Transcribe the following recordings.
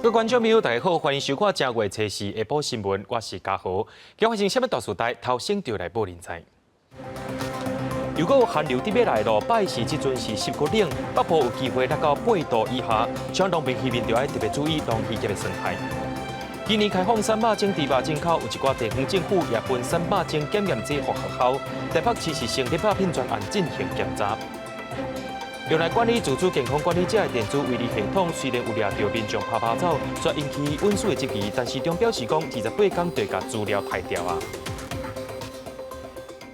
各位觀眾朋友，大家好，歡迎收看正月初四下晡新聞，我是嘉豪。今發生啥物大事代，頭先就來報恁知。如果有寒流佇欲來囉，拜四這陣是濕閣冷，北部有機會落到8度以下，像農民漁民就愛特別注意農漁業的損害。今年開放瘦肉精豬肉進口，有一寡地方政府也分瘦肉精檢驗制服學校，台北市是成立拍片專案進行檢查。用來管理自主健康管理者的電子圍籬系統，雖然有掠著民眾趴趴走，煞引起隱私的質疑，但是中表示講28工就會共資料刣掉啊。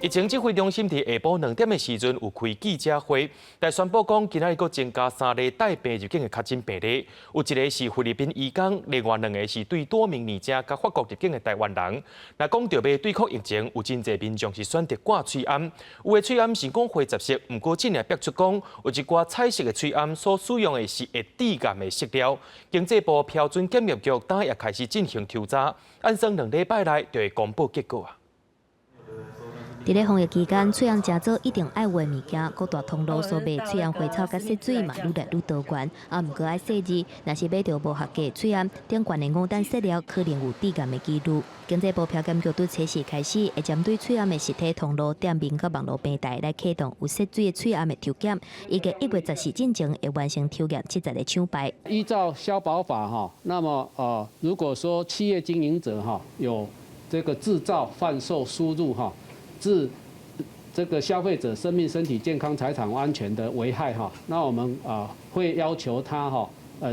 疫情指揮中心佇下晡2點的時陣有開記者會，來宣布講今仔日閣增加三例帶病入境的確診病例，有一个是菲律賓移工，另外兩个是對多明尼加佮法國入境的台灣人。若講著欲對抗疫情，有真濟民眾是選擇掛喙罨，有的喙罨是講花雜色，毋過這領逼出講有一寡彩色的喙罨所使用的是會致癌的色料。經濟部標準檢驗局今也開始進行抽查，按算2禮拜內就會公布結果啊。佇咧防疫期間，喙罨誠做一定愛有的物件，各大通路所賣喙罨花草佮色水嘛，愈來愈多元。啊，毋過愛細緻，若是買著無合格喙罨，頂懸的五單色料可能有致癌的幾率。經濟部標檢局對初四開始，會針對喙罨的實體通路、店面佮網路平台來啟動有色水的喙罨的抽檢，預計1月14進前會完成抽驗70個廠牌。依照消保法哈，那麼如果說企業經營者哈有這個製造、販售、輸入哈，致這個消費者生命、身體健康、財產安全的危害哈，那我們啊會要求他哈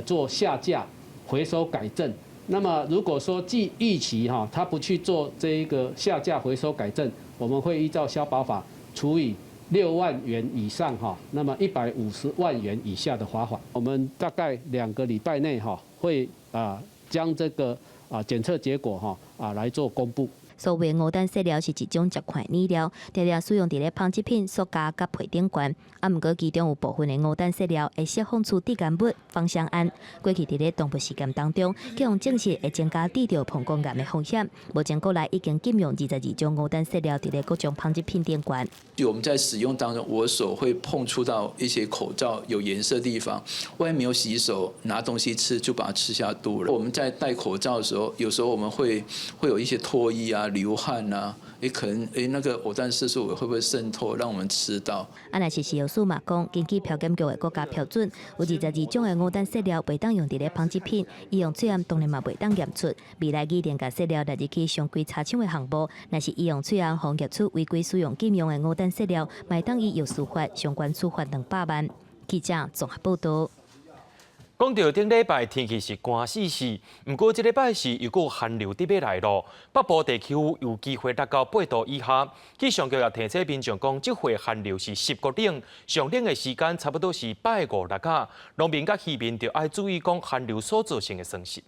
做下架、回收改正。那麼如果說逾逾期哈，他不去做這一個下架、回收改正，我們會依照消保法處以6萬元以上哈，那麼150萬元以下的罰款。我們大概2個禮拜內哈會啊將這個啊檢測結果哈啊來做公布。所謂五單色料是一種石塊染料，常常使用佇咧紡織品、塑膠佮皮頂懸。啊，毋過其中有部分的五單色料會釋放出致癌物芳香胺。過去佇咧動物實驗當中，去予證實會增加致著膀胱癌的風險。目前國內已經禁用22種五單色料佇咧各種紡織品頂懸。就我們在使用當中，我手會碰觸到一些口罩有顏色的地方，萬一沒有洗手，拿東西吃就把它吃下肚了。我們在戴口罩的時候，有時候我們會有一些唾液啊、流汗啊，可能那個偶氮色素會不會滲透，讓我們吃到？啊，若是食藥署嘛講，根據標檢局的國家標準，有22種的五單色料袂當用佇咧紡織品，醫用喙罨當然嘛袂當驗出。未來擬定共色料納入去常規查廠的項目，若是醫用喙罨予驗出違規使用禁用的五單色料，嘛會當依藥師法相關處罰200萬。記者綜合報道。講著頂禮拜天氣是寒死死，毋過這禮拜四又閣寒流佇欲來囉，北部地區有機會落到8度以下。氣象局也提醒民眾講，這回寒流是濕閣冷，上冷的時間差不多是拜五六仔，農民佮漁民就愛注意講寒流所造成的損失。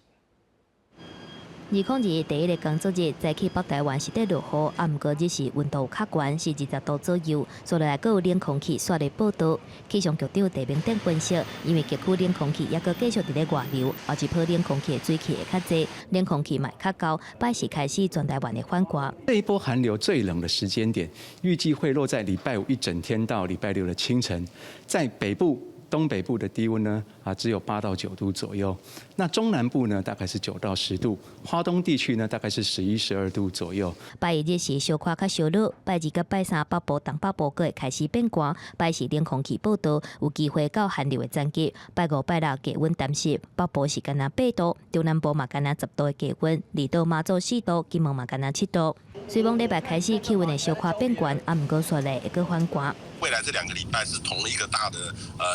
2022第一个工作日，早起北台灣是佇落雨，啊，毋過日時溫度較懸，是20度左右。煞落來閣有冷空氣紲來報到。氣象局長鄭明典分析，因為極區冷空氣猶閣繼續佇咧外流，後一波冷空氣的水汽會較濟，冷空氣嘛會較厚，拜四開始全台灣會反寒。這一波寒流最冷的時間點，預計會落在禮拜五一整天到禮拜六的清晨，在北部、東北部的低溫呢，啊，只有8到9度左右。那中南部呢，大概是9到10度。花東地區呢，大概是11、12度左右。拜一日時小可較燒熱，拜二佮拜三北部、東北部閣會開始變寒。拜四冷空氣報到，有機會到寒流的層級。拜五、拜六低溫乾濕，北部是干焦8度，中南部嘛干焦10度的低溫，離島馬祖4度，金門嘛干焦7度。雖罔禮拜開始氣溫會小可變懸，啊，毋過煞來會閣反寒。未來這2個禮拜是同一個大的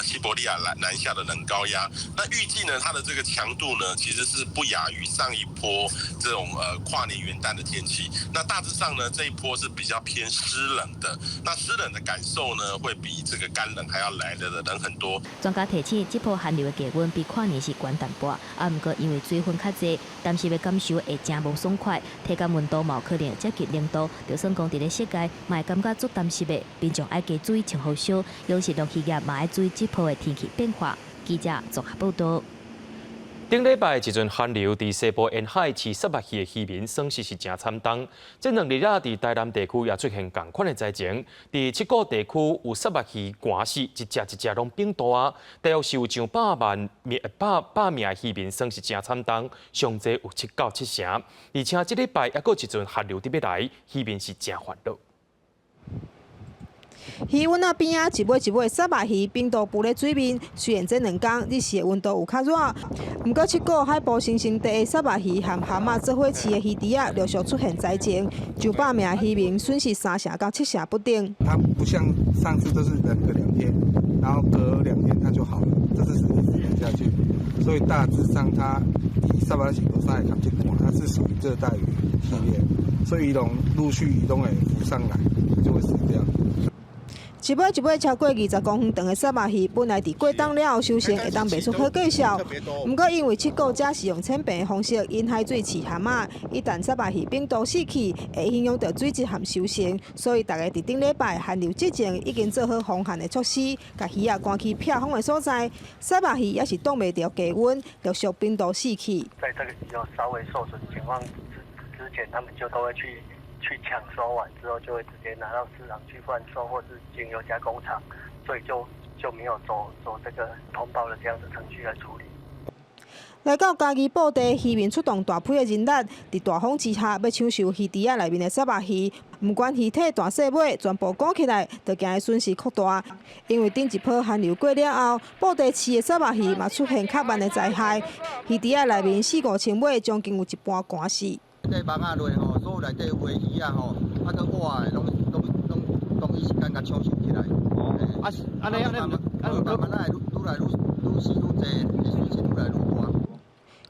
西伯利亞南下的冷高壓，那預計呢，它的這個強度呢，其實是不亞於上一波這種跨年元旦的天氣。那大致上呢，這一波是比較偏濕冷的，那濕冷的感受呢，會比這個乾冷還要來得冷很多。專家提醒，這波寒流的低溫比跨年是懸淡薄，啊，毋過因為水分較濟，乾濕的感受會誠無爽快，體感溫度嘛有可能接近0度，就算講佇咧室內，嘛會感覺足乾濕的，民眾愛加注意穿好少，尤其農漁業嘛愛注意這波的天氣變化。記者綜合報道。頂禮拜一陣寒流佇西部沿海飼虱目魚的漁民損失是誠慘重。這兩日啊，佇台南地區也出現仝款的災情。佇七股地區有虱目魚寒死，一隻一隻攏變大啊！大約是有上百萬名百百名漁民損失誠慘重，上濟有七到七成。而且這禮拜猶閣一陣寒流佇欲來，漁民是誠煩惱。魚塭仔邊仔，一尾一尾虱目魚冰凍浮咧水面。雖然這兩工日時的溫度有較熱，毋過七股海埔新生地的虱目魚和蚶仔做伙飼的魚池仔陸續出現災情，上百名漁民損失三成到七成不等。它不像上次都是冷個兩天，然後隔兩天它就好了，這次是一直冷下去，所以大致上它以虱目是無啥會感覺寒，它是屬於熱帶魚系列，所以攏陸續魚攏會浮上來，它就會死掉。一尾一尾超過20公分長的虱目魚，本來佇過冬了後收成會當賣出好價數。毋過因為七股遮是用淺平的方式引海水飼蚶仔，一旦虱目魚冰凍死去，會影響著水質和收成，所以大家佇頂禮拜寒流之前已經做好防寒的措施，共魚仔趕去避風的所在。虱目魚也是擋袂著低溫，陸續冰凍死去。在這個時候稍微受損情況之前，他們就都會去搶收完之後，就會直接拿到市場去販售，或是經由加工廠，所以就沒有走這個通報的這樣的程序來處理。來到嘉義埔地，漁民出動大批的人力，佇大風之下，欲搶收魚池仔內面的虱目魚。毋管魚體大細尾，全部裹起來，就驚伊損失擴大。因為頂一波寒流過了後，埔地飼的虱目魚嘛出現較慢的災害，魚池仔內面四五千尾，將近有一半寒死。這網仔內吼，所有內底有的魚仔吼，啊，閣活的，攏攏攏同一時間共搶收起來。哦，啊是，按呢按呢，慢慢仔會愈來愈愈死愈濟，損失愈來愈大。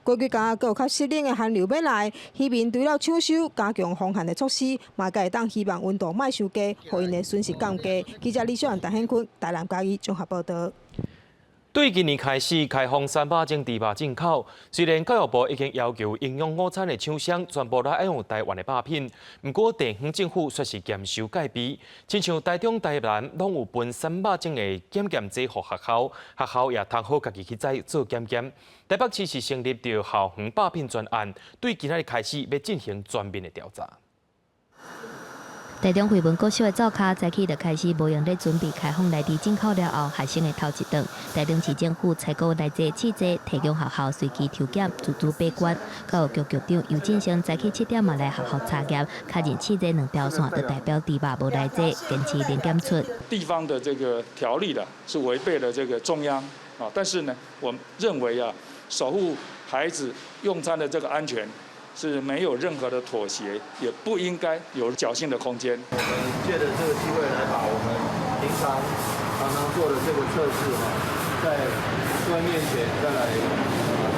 過幾工閣有較濕冷的寒流欲來，漁民除了搶收、加強防寒的措施，嘛閣會當希望溫度莫傷低，予𪜶的損失降低。記者李小蘭、陳顯坤，台南嘉義綜合報導。對今年開始開放三百種豬肉進口，雖然教育部已經要求營養午餐的廠商全部都愛用台灣的肉品，毋過地方政府卻是嚴守戒備，親像台中、台南攏有分三百種的檢驗劑予學校，學校也通好家己去再做檢驗。台北市是成立著校園肉品專案，對今仔日開始欲進行全面的調查。台中惠文國小的灶跤早起就開始無閒咧準備開放來豬進口了後，學生的頭一頓。台中市政府採購來濟試劑，提供學校隨機抽檢，自主把關。教育局局長游振聲早起7點嘛來學校查驗，確認試劑兩條線，就代表豬肉無來濟，堅持零檢出。地方的這個條例啦，是違背了這個中央啊，但是呢，我認為啊，守護孩子用餐的這個安全，是沒有任何的妥協，也不應該有僥倖的空間。我們借著這個機會來把我們平常常常做的這個測試哈，在各位面前再來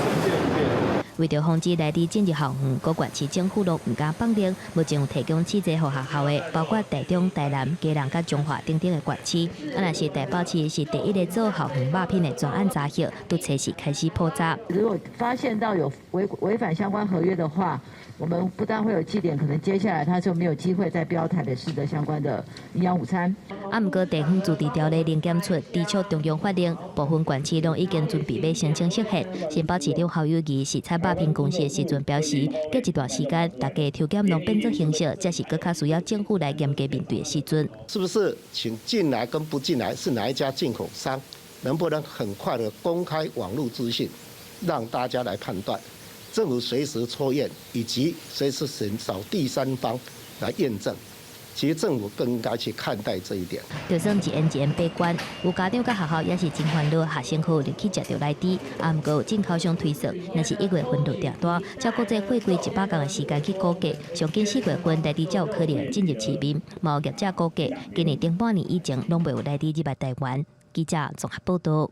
呈現一遍。為著防止來豬進入校園，各縣市政府攏毋敢放任，目前有提供試劑予學校的，包括台中、台南、基隆佮彰化等等的縣市。啊，若是台北市是第一个做校園肉品的專案查核，拄初四開始普查。如果發現到有違反相關合約的話，我們不但會有記點，可能接下來他就沒有機會再標台北市的相關的營養午餐。啊，毋過地方自治條例零檢出，抵觸中央法令，部分縣市攏已經準備欲申請釋憲。新北市長侯友宜視察肉品公司的時陣表示，過一段時間，大家抽檢攏變做形式，這是閣較需要政府來嚴格面對的時陣。是不是請進來跟不進來是哪一家進口商？能不能很快的公開網路資訊，讓大家來判斷？政府隨時抽驗，以及隨時尋找第三方來驗證。其實政府更應該去看待這一點。就算一間一間把關，有家長佮學校也是真煩惱，學生好入去食著來豬。啊，毋過有進口商推算，若是1月份落訂單，照國際貨櫃100工的時間去估計，上緊4月份來豬才有可能進入市面。嘛有業者估計，今年頂半年以前攏袂有來豬入來台灣。記者綜合報導。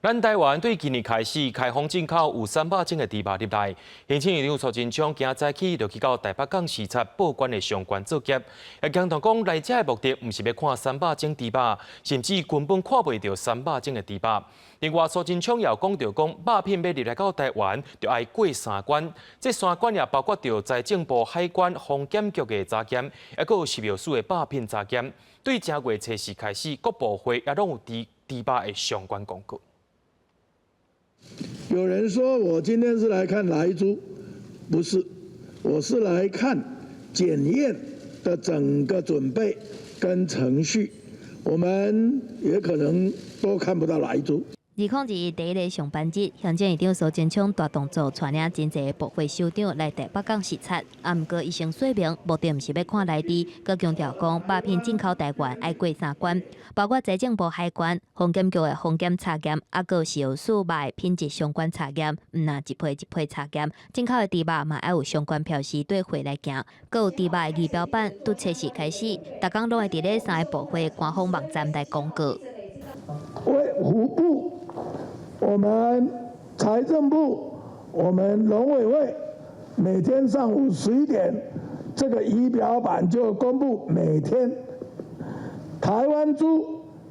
咱台灣對今年開始開放進口有三百種的豬肉入來，行政院長蘇貞昌今早起就去到台北港視察報關的相關作業，也強調講來遮的目的毋是欲看三百種豬肉，甚至根本看袂著三百種的豬肉。另外，蘇貞昌也講著講，肉品欲入來到台灣，就愛過三關，這三關也包括著財政部海關防檢局的查驗，抑閣有食藥署的肉品查驗。對正月初四開始，各部會也攏有豬肉的相關公告。有人說我今天是來看萊豬，不是，我是來看檢驗的整個準備跟程序，我們也可能都看不到萊豬。2021第一个上班日，行政院長蘇貞昌大動作，帶領真濟部會首長來台北港視察。啊，毋過伊先說明，目的毋是欲看萊豬，閣強調講，肉品進口台灣愛過三關，包括財政部海關、防檢局的防檢查驗，啊，閣食藥署肉的品質相關查驗，毋若一批一批查驗，進口的豬肉嘛愛有相關標示綴貨來行，閣有豬肉的儀表板，拄測試開始，逐工攏會佇咧三個部會官方網站來公告。衛福部、我們財政部、我們農委會，每天上午11點，這個儀表板就公布每天台灣豬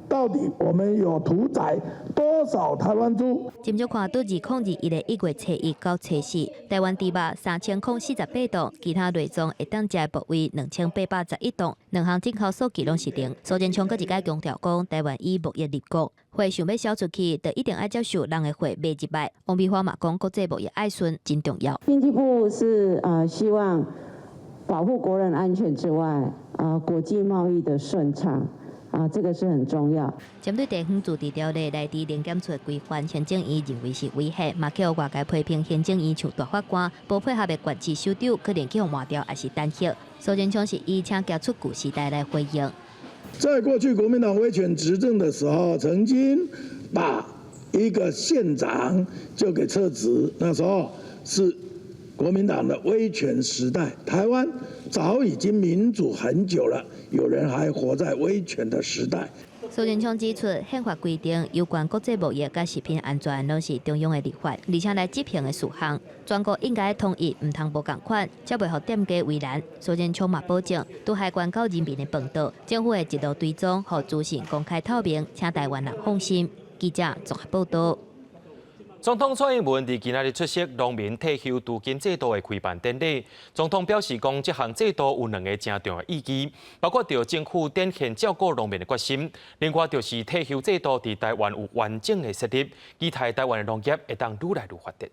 到底我們有屠宰多少台灣豬。斟酌看，對2021的1月初一到初四，台灣豬肉3048磅，其他內臟會當食的部位2811磅，兩項進口數據攏是零。蘇貞昌閣一擺強調講，台灣以貿易立國，貨想欲銷出去，就一定愛接受人的貨買入來。王美花嘛講，國際貿易愛順真重要。經濟部是希望保護國人安全之外，國際貿易的順暢。啊，這個是很重要。針對地方自治條例內佇零檢出規範，行政院認為是違憲，嘛予外界批評行政院像大法官，無配合的縣市首長可能去予換掉，抑是彈劾。蘇貞昌是以請交出舊時代來回應。在過去國民黨威權執政的時候，曾經把一個縣長就給撤職，那時候是國民黨的威權時代，台灣早已經民主很久了，有人還活在威權的時代。蘇貞昌指出，憲法規定有關國際貿易佮食品安全，攏是中央的立法，而且來執行的事項，全國應該統一，毋通無仝款，才袂予店家為難。蘇貞昌嘛保證，對海關到人民的飯桌，政府會一路追蹤，予資訊公開透明，請台灣人放心。記者綜合報道。總統蔡英文佇今仔日出席農民退休儲金制度的開辦典禮。總統表示講，這項制度有兩个誠重要的意義，包括著政府展現照顧農民的決心，另外就是退休制度佇台灣有完整的設立，期待台灣的農業會當愈來愈發達。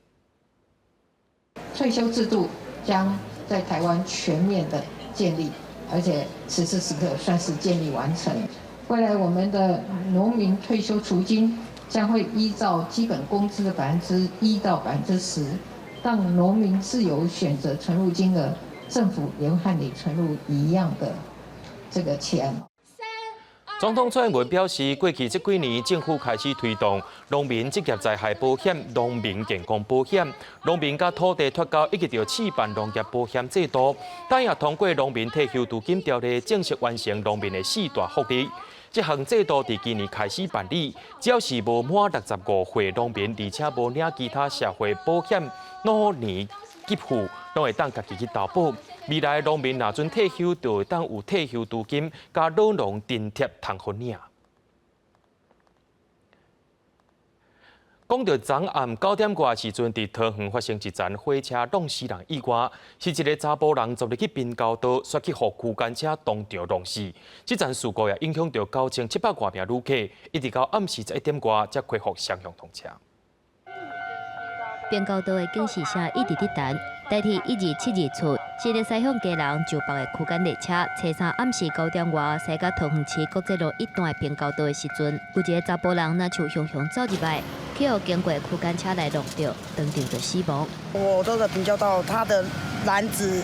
退休制度將在台灣全面的建立，而且此時此刻算是建立完成。未來我們的農民退休儲金將會依照基本工資的1%到10%，讓農民自由選擇存入金額，政府也會和你存入一樣的這個錢。總統蔡英文表示，過去這幾年政府開始推動農民職業災害保險、農民健康保險、農民佮土地脫鈎以及著試辦農業保險制度，但也通過農民退休儲金條例正式完成農民的四大福利。這項制度佇今年開始辦理，只要是無滿65歲農民，而且無領其他社會保險老年給付，攏會當家己去投保。未來農民若陣退休，就會當有退休儲金佮老農津貼通予領。講著昨暗9點外時陣，佇桃園發生一場火車挵死人意外，是一个查埔人昨日去平交道，煞去予區間車當場撞死。這場事故也影響著9700外名旅客，一直到暗時11點外才恢復雙向通車。平交道的警示聲一直佇彈，台鐵1272次，是咧駛向基隆石北的區間列車，初三暗時9點外，駛到桃園市國際路一段的平交道的時陣，有一个查埔人若像雄雄走入來，去予經過區間車來撞著，當場就死亡。我到了平交道，他的籃子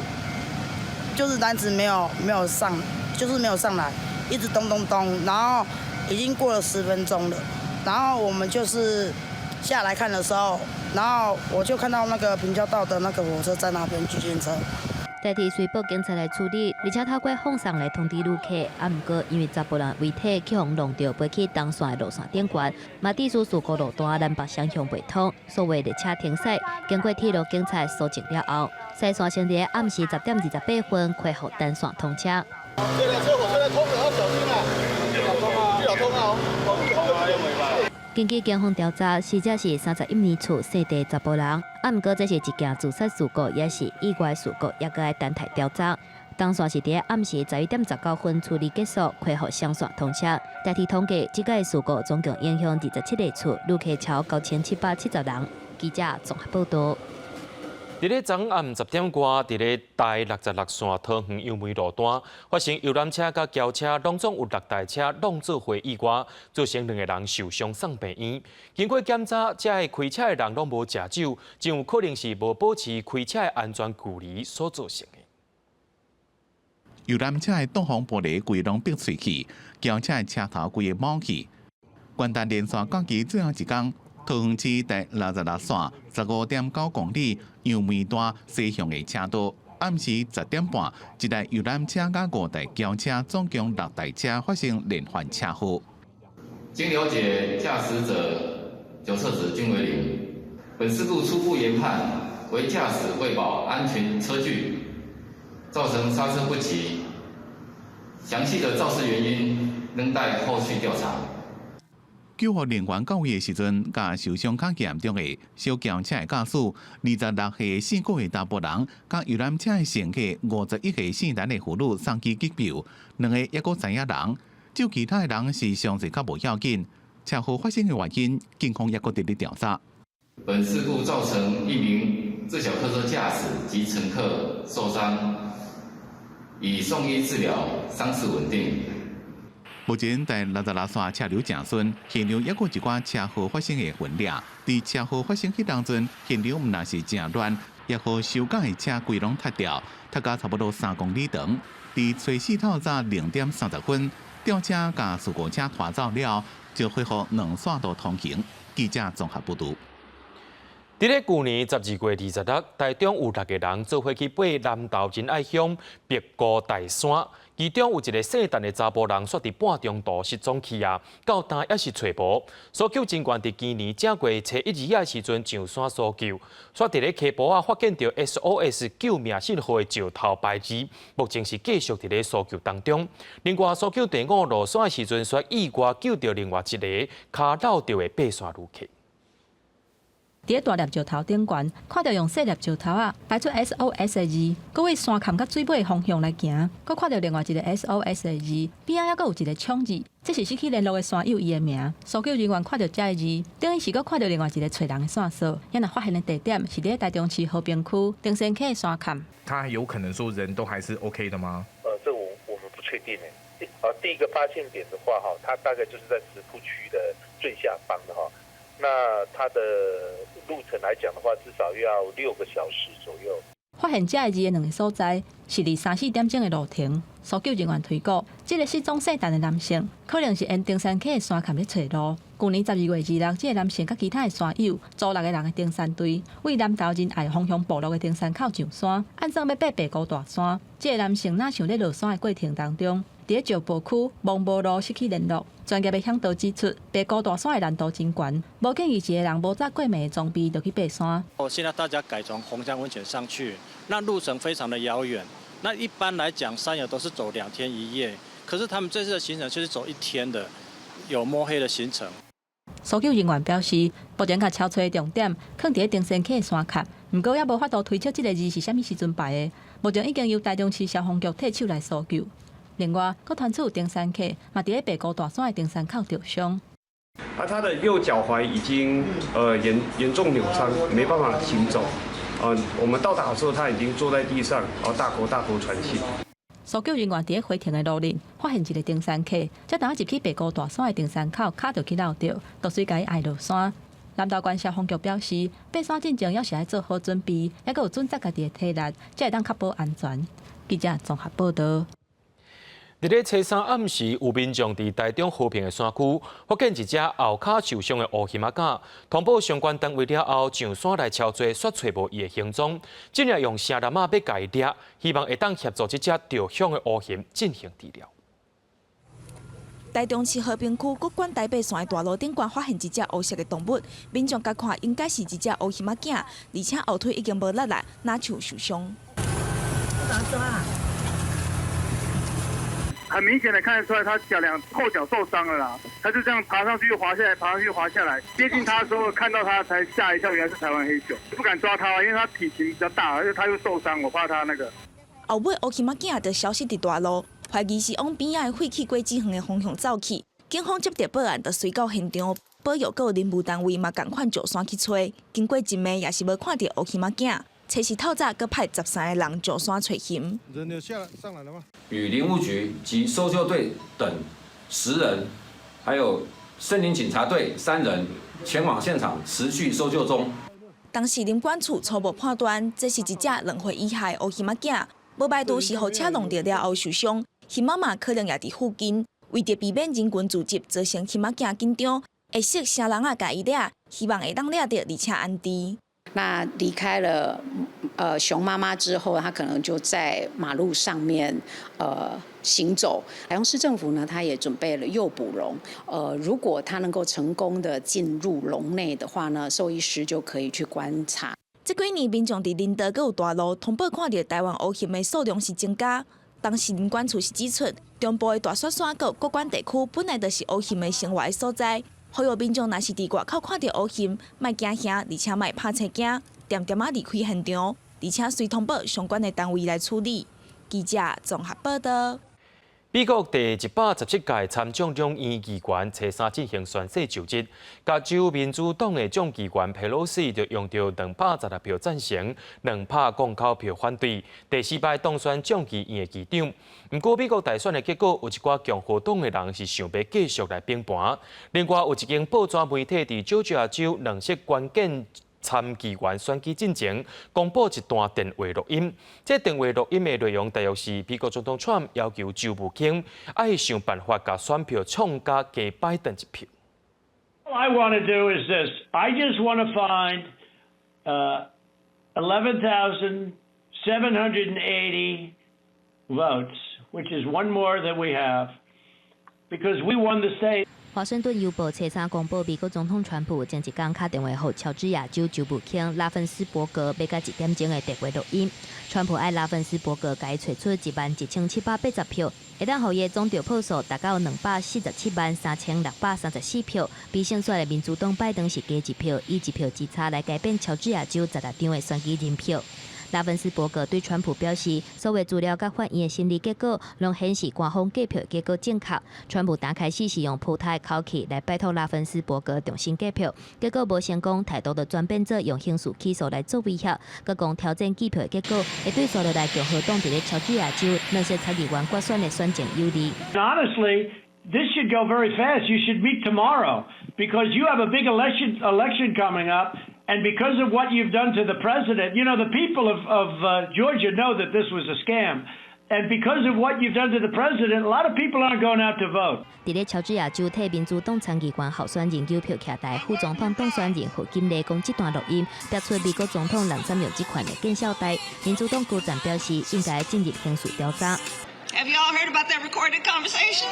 就是籃子沒有上，就是沒有上來，一直咚咚咚，然後已經過了10分鐘了，然後我們就是下來看的時候，然後我就看到那個平交道的那個火車在那邊區間車。台鐵隨報警察來處理，而且透過放送來通知旅客。啊，毋過因為查埔人遺體去予撞著，飛去東線的路線頂懸，嘛致使事故路段南北雙向袂通，所有列車停駛。經過鐵路警察搜證了後，西線先佇暗時10點28分恢復單線通車。這輛車火車通了，要小心啊！這條通啊，根據警方調查，死者是31年厝姓鄭查埔人，啊，毋過這是一件自殺事故，抑是意外事故，猶閣愛等待調查。当线是佇暗時11點19分處理結束，恢復雙線通車。台鐵統計，這個事故總共影響27個厝，旅客超9770人。記者綜合報道。佇咧昨暗10點外，佇咧台66線桃園楊梅路段發生遊覽車佮轎車，攏總有六台車挵做伙意外，造成兩个人受傷送病院。經過檢查，這个開車的人攏無食酒，真有可能是無保持開車的安全距離所造成的。遊覽車的擋風玻璃規攏逼碎去，轎車的車頭規个冒去。元旦連續假期最後一工，桃園市台66線15.9公里楊梅段西向的車道，暗時10點半，一台遊覽車佮五台轎車，總共六台車發生連環車禍。經了解，駕駛者酒測值均為零。本事故初步研判為駕駛未保安全車距，造成剎車不及。詳細的肇事原因仍待後續調查。救護人員到位的時陣，共受傷較嚴重的小轎車的駕駛26歲姓郭的查埔人，佮遊覽車的乘客51歲姓陳的婦女送去急救，兩個猶閣知影人，就其他的人是傷勢較無要緊。車禍發生的原因，警方猶閣佇咧調查。本事故造成一名自小客車駕駛及乘客受傷，已送醫治療，傷勢穩定。目前台66線車流誠順，現場猶閣一寡車禍發生的痕跡。佇車禍發生彼當陣，現場毋但是誠亂，也予收工的車規攏塞掉，塞甲差不多3公里長。佇初四透早0點30分，吊車共事故車拖走了，就恢復兩線道通行。記者綜合報導。佇咧舊年12月26，台中有六個人做伙去爬南投仁愛鄉白姑大山，其中有一個姓陳的查埔人，煞佇半中途失蹤去啊，到今猶是揣無。搜救人員佇今年正月初一日仔時陣上山搜救，煞佇咧溪埔仔發現著 SOS 救命信號的石頭牌子，目前是繼續佇咧搜救當中。另外，搜救隊伍落山的時陣，煞意外救著另外一个跤落著的爬山旅客。佇咧大粒石頭頂懸，看著用細粒石頭仔排出 SOS 的字，閣對山崁佮水尾方向來行，閣看著另外一个 SOS 的字，邊仔猶閣有一个搶字，這是失去聯絡的山友伊的名。搜救人員看著這个字，等於是閣看著另外一个揣人的線索。遐若發現的地點是佇咧台中市和平區登山溪的山崁。他有可能說人都還是 OK 的嗎？這我們不確定誒。啊，第一個發現點的話，哈，它大概就是在石瀑區的最下方的哈。那它的路程來講的話，至少要6個小時左右。發現這个字的兩个所在是佇三四點鐘的路程。搜救人員推估，這个失蹤姓陳的男性，可能是沿登山溪的山崁咧揣路。舊年12月26，這个男性佮其他的山友組六个人的登山隊，對南投仁愛方向部落的登山口上山，按算欲爬白姑大山。這个男性若像咧落山的過程當中，佇咧石坡區望無路失去聯絡。專業的嚮導指出，白姑大山的難度真懸，無建議一个人無紮過暝的裝備就去爬山。哦，現在大家改從紅山溫泉上去，那路程非常的遙遠。那一般來講，山友都是走2天1夜，可是他們這次的行程卻是走一天的，有摸黑的行程。搜救人員表示，目前共搜揣的重點，囥佇咧登山溪的山崁，毋過猶無法度推測這个字是啥物時陣排的。目前已經由台中市消防局提手來搜救。另外，閣傳出有登山客嘛佇咧白姑大山的登山口著傷。啊，他的右腳踝已經嚴重扭傷，沒辦法行走。我們到達的時候，他已經坐在地上，然後大口大口喘氣。搜救人員佇咧回程的路頂，發現一个登山客，才拄仔入去白姑大山的登山口，跤就去落著，就隨共伊爣落山。南投縣消防局表示，爬山進前猶是愛做好準備，猶閣有準備家己的體力，才會當確保安全。記者綜合報道。佇咧初三暗時，有民眾佇台中和平的山區發現一隻後跤受傷的烏熊仔狗，通報相關單位了後，上山來搜尋，煞揣無伊的行蹤，進而用繩籃仔欲共伊掠，希望會當協助這隻著傷的烏熊進行治療。台中市和平區谷關台八線的大路頂懸發現一隻烏色的動物，民眾共看應該是一隻烏熊仔囝，而且後腿已經無力啦，若像受傷。怎很明顯的看得出來，他腳兩後腳受傷了啦。他就這樣爬上去又滑下來，爬上去又滑下來。接近他的時候，看到他才嚇一跳，原來是台灣黑熊。不敢抓他，因為他體型比較大，而且他又受傷，我怕他那個。後尾烏熊仔囝就消失佇大路，懷疑是往邊仔的廢棄果子園的方向走去。警方接到報案，就隨到現場，保育佮林務單位嘛仝款上山去揣，經過一暝也是無看著烏熊仔囝。初四透早，閣派13個人上山揣熊。人有下上來了嗎？與林務局及搜救隊等10人，還有森林警察隊3人前往現場持續搜救中。當時林管處初步判斷，這是一隻2歲以下的烏熊仔囝，無排除是予車挵著了後受傷，熊媽媽可能也佇附近。為著避免人群聚集造成熊仔囝緊張，會設繩籠仔共伊掠，希望會當掠著而且安置。那離開了熊媽媽之後，他可能就在馬路上面行走。台中市政府呢，他也準備了誘捕籠，如果他能夠成功的進入籠內的話呢，獸醫師就可以去觀察。這幾年民眾佇林道閣有大路通報看著台灣烏熊的數量是增加。當時林管處是指出，中部的大雪山佮谷關地區本來就是烏熊的生活的所在。呼籲民眾若是佇外口看著烏熊，莫驚嚇，而且莫拍青驚，恬恬仔離開現場，而且隨通報相關的單位來處理。記者綜合報道。美國第117屆參眾兩院議員初三進行宣誓就職，加州民主黨的眾議員佩洛西就用著216票贊成，209票反對，第四擺當選眾議院的議長。毋過美國大選的結果，有一寡共和黨的人是想欲繼續來崩盤。另外有一間報紙媒體佇喬治亞州兩席關鍵參議員選舉進前，公布一段電話錄音。這電話錄音的內容大約是美國總統川普要求州務卿愛想辦法共選票創加加拜登一票。 All I want to do is this. I just want to find 11,780 votes, which is one more than we have, because we won the state. 華盛頓郵報初三公布，美國總統川普前一工敲電話予喬治亞州州務卿拉芬斯伯格，欲佮一點鐘的電話錄音。川普愛拉芬斯伯格共伊揣出11,780票，會當予伊的總得票數達到2,473,634票，比勝選的民主黨拜登是加一票，以一票之差來改變喬治亞州16張的選舉人票。拉芬斯伯格對川普表示，所有資料佮法院的審理結果，攏顯示官方計票結果正確。川普剛開始是用鋪台口氣來拜託拉芬斯伯格重新計票，結果無成功，態度就轉變做用刑事起訴來做威脅，閣講挑戰計票結果會對紲落來共和黨佇咧喬治亞州兩席參議員決選的選情有利。 Honestly, this should go very fast. You should meet tomorrow because you have a big election coming up. And because of what you've done to the president, the people of Georgia know that this was a scam. And because of what you've done to the president, a lot of people aren't going out to vote. 佇咧喬治亞州替民主黨參議員候選人糾票徛台，副總統當選人賀錦麗講這段錄音，指出美國總統濫用職權的見笑代。民主黨高層表示，應該進入刑事調查。 Have you all heard about that recorded conversation?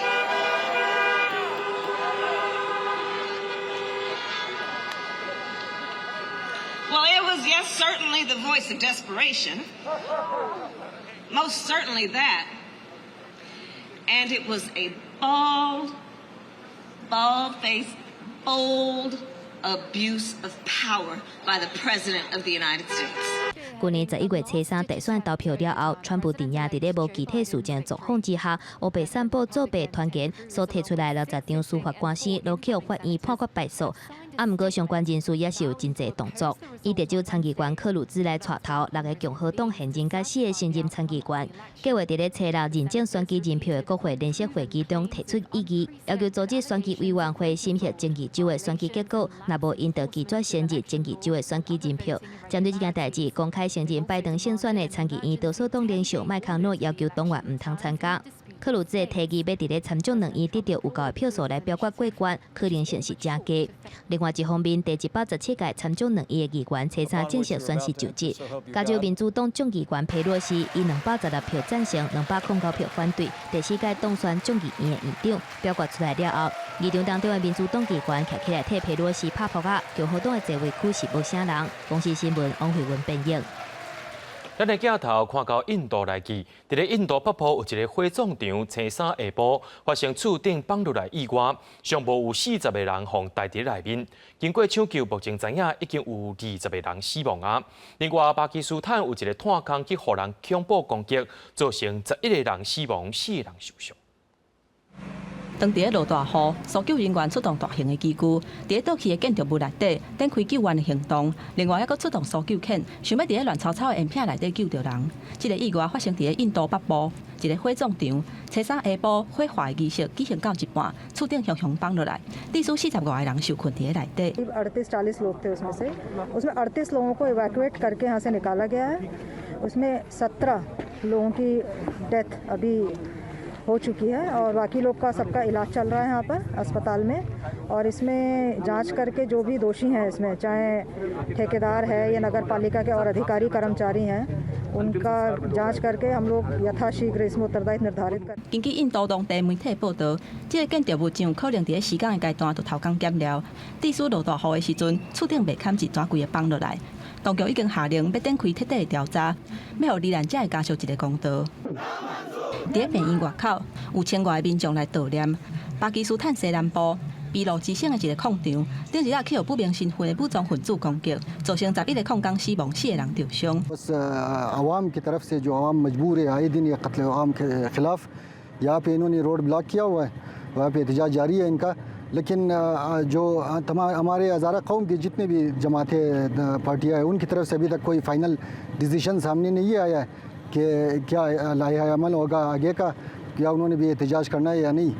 Well, it was, yes, certainly the voice of desperation. Most certainly that. And it was a bald, bald-faced, bold abuse of power by the President of the United States. 去年11月初三大選投票了後，川普陣營佇咧無具體事證狀況之下，烏白散布作弊傳言，所提出來60張司法官司，攏予法院判決敗訴。啊，毋過相關人士也是有真濟動作，以德州參議員克魯茲來帶頭，六個共和黨現任佮四個新任參議員，計劃佇咧初六認證選舉人票的國會聯席會議中提出異議，要求阻止選舉委員會審核爭議州的選舉結果，若無𪜶就拒絕承認爭議州的選舉人票。針對這件代誌，公開承認拜登勝選的參議院多數黨領袖麥康諾要求黨員毋通參加。克魯茲的提議欲佇咧參眾兩院得著有夠的票數來表決過關，可能性是誠低。另外一方面，第117屆參眾兩院的議員初三正式宣誓就職，加州民主黨眾議員佩洛西以216票贊成、209票反對，第四屆當選眾議院的院長。表決出來了後，議場當中的民主黨議員徛起來替佩洛西拍噗仔，共和黨的座位區是無啥人。公視新聞王慧文編譯。咱的鏡頭看到印度來去，佇咧印度北部有一個火葬場，初三下晡發生厝頂崩落來意外，上無有40個人予刣佇內面。經過搶救，目前知影已經有20個人死亡啊。另外，巴基斯坦有一個炭礦去予人恐怖攻擊，造成11個人死亡，四個人受傷。當佇咧落大雨，搜救人員出動大型的機具，佇咧倒去的建築物內底展開救援的行動。另外，猶閣出動搜救犬，想欲佇咧亂糟糟的煙片內底救著人。這個意外發生佇咧印度北部一个火葬場，初三下晡火化的儀式舉行到一半，厝頂雄雄崩落來，至少45個人受困佇咧內底。 38-40 लोग थे उसमें से उसमें 38 लोगों को इवैक्यूएट करके यहाँ से निकाला गया है। उसमें 17 लोगों की डेथ अभी हो चुकी है और बाकी लोग का सबका इलाज चल रहा है यहाँ पर अस्पताल में और इसमें जांच करके जो भी दोषी हैं इसमें, चाहे ठेकेदार है या नगर पालिका के और अधिकारी कर्मचारी हैं, उनका जांच करके हम लोग यथाशीघ्र इसमें उत्तरदायित्व निर्धारित कर 根據印度當地媒體報導，這个建築物真有可能佇咧施工的階段就偷工減料，致使落大雨的時陣，厝頂袂堪一整規个崩落來。當局已經下令欲展開徹底的調查，欲予罹難者的家屬一个公道。佇咧病院外口，有千外个民眾來悼念。巴基斯坦西南部俾路支省的一个礦場，頂日仔去予不明身份的武裝分子攻擊，造成11個礦工死亡，四個人受傷。 बस आवाम की तरफ से जो आवाम मजबूर है, आए दिन ये कत्ल आम के ख़िलाफ़ यहाँ पे इन्होंने रोड ब्लॉक किया हुआ है, वहाँ पे एहतजाज जारी है इनका। लेकिन जो तमाम हमारे हज़ारा कौम की जितने भी जमातें, पार्टियाँ हैं, उनकी तरफ से अभी तक कोई फ़ाइनल डिसीजन सामने नहीं आया है कि क्या लायहा अमल होगा आगे का, क्या उन्होंने भी एहतजाज करना है या नहीं।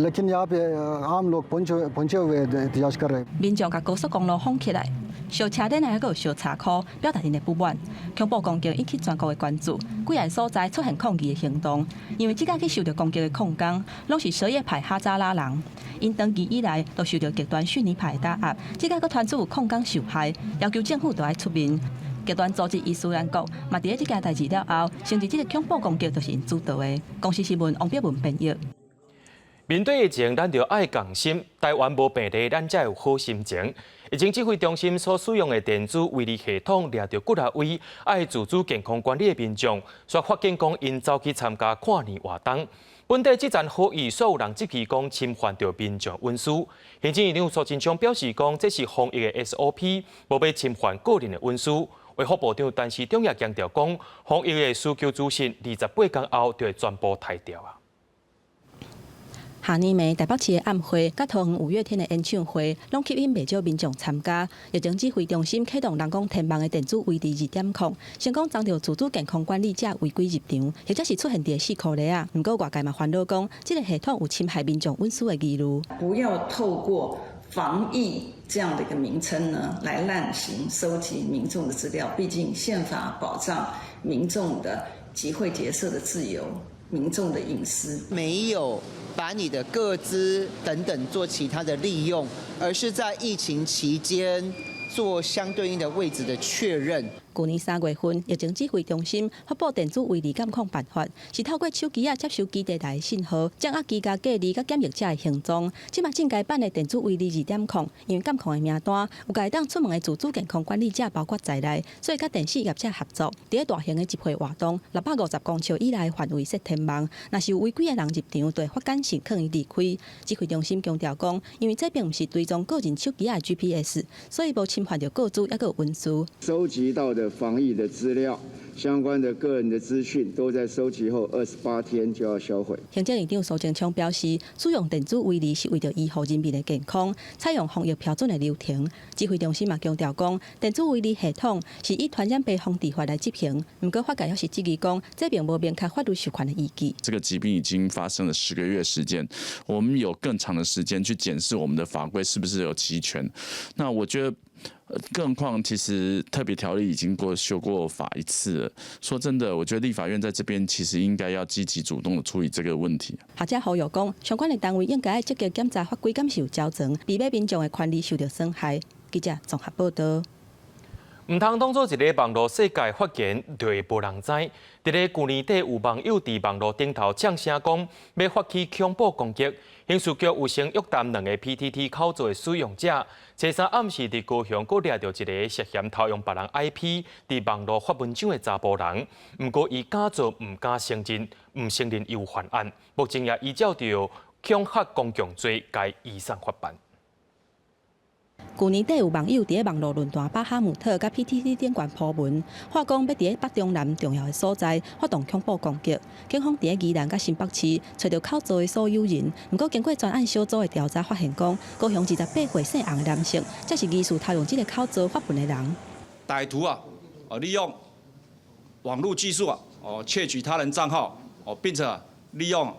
लेकिन यहाँ पे आम लोग पहुँचे पहुँचे हुए एहतजाज कर रहे हैं। 民眾共高速公路封起來，燒車輪還閣有燒車箍，表達𪜶的不滿。恐怖攻擊引起全國的關注，幾个所在出現抗議的行動。因為這個去受著攻擊的礦工，攏是什葉派哈扎拉人，𪜶長期以來都受著極端遜尼派的打壓，這個閣傳出有礦工受害，要求政府著愛出面。極端組織伊斯蘭國嘛，佇咧這件代誌了後，承認這个恐怖攻擊就是𪜶主導的。公視新聞王碧文編譯。面對疫情，咱著愛仝心。台灣無病例，咱才有好心情。疫情指揮中心所使用的電子圍籬系統掠著幾若位愛自主健康管理的民眾，煞發現講𪜶走去參加跨年活動。本底這層好意，煞有人質疑講侵犯著民眾隱私。行政院長蘇貞昌表示講，這是防疫的 SOP，無欲侵犯個人的隱私。衛福部長陳時中也強調講，防疫的需求資訊28天後就會全部刣掉啊。下暝暝台北市的暗會，佮桃園五月天的演唱會，攏吸引袂少民眾參加。疫情指揮中心啟動人工天網的電子圍籬2.0，成功偵著自主健康管理者違規入場，或者是出現佇四箍里仔。毋過外界嘛煩惱講，這个系統有侵害民眾隱私的疑慮。不要透過防疫這樣的一個名稱呢，來濫行收集民眾的資料。畢竟憲法保障民眾的集會結社的自由，民眾的隱私。沒有把你的個資等等做其他的利用，而是在疫情期間做相對應的位置的確認。去年3月份，疫情指揮中心發布電子圍籬監控辦法，是透過手機仔接收基地台的信號，掌握居家隔離佮檢疫者的行蹤。這馬進階版的電子圍籬2.0，因為監控的名單有共會當出門的自主健康管理者包括在內，所以佮電信業者合作，佇咧大型的集會活動650公尺以內範圍設天網，若是有違規的人入場，就會罰金申勸伊離開。指揮中心強調講，因為這並毋是追蹤個人手機仔的 GPS，所以無侵犯著個資抑閣有隱私。收集到的防疫的資料，相關的個人的資訊，都在收集後28天就要銷毀。行政院長蘇貞昌表示，使用電子圍籬是為著醫護人員的健康，採用防疫標準的流程。指揮中心嘛強調講，電子圍籬系統是以傳染病防治法來執行，毋過法界猶是質疑講，這並無明確法律授權的依據。這個疾病已經發生了10個月時間，我們有更長的時間去檢視我們的法規是不是有齊全。那我覺得，更何況，其實特別條例已經過修過法一次了。說真的，我覺得立法院在這邊其實應該要積極主動的處理這個問題。學者呼籲講，相關的單位應該愛積極檢查法規敢是有周全，避免民眾的權利受著損害。記者綜合報導。毋通當做一个網路世界發言就會無人知。佇咧舊年底，有網友佇網路頂頭嗆聲講，欲發起恐怖攻擊。刑事局有先約談兩个 PTT 口座的使用者，初三暗時佇高雄閣掠著一个涉嫌偷用別人 IP 佇網路發文章的查埔人，毋過伊假做毋敢承認，毋承認有犯案，目前也依照著恐嚇公共罪，共移送法辦。舊年底有網友佇咧網路論壇巴哈姆特佮 PTT 頂懸鋪文，話講欲佇咧北中南重要的所在發動恐怖攻擊。警方佇咧宜蘭佮新北市揣著口座的所有人，毋過經過專案小組的調查，發現講高雄28歲姓洪的男性，才是疑似偷用這个口座發文的人。歹徒啊，利用網路技術啊，哦，竊取他人帳號，哦，並且利用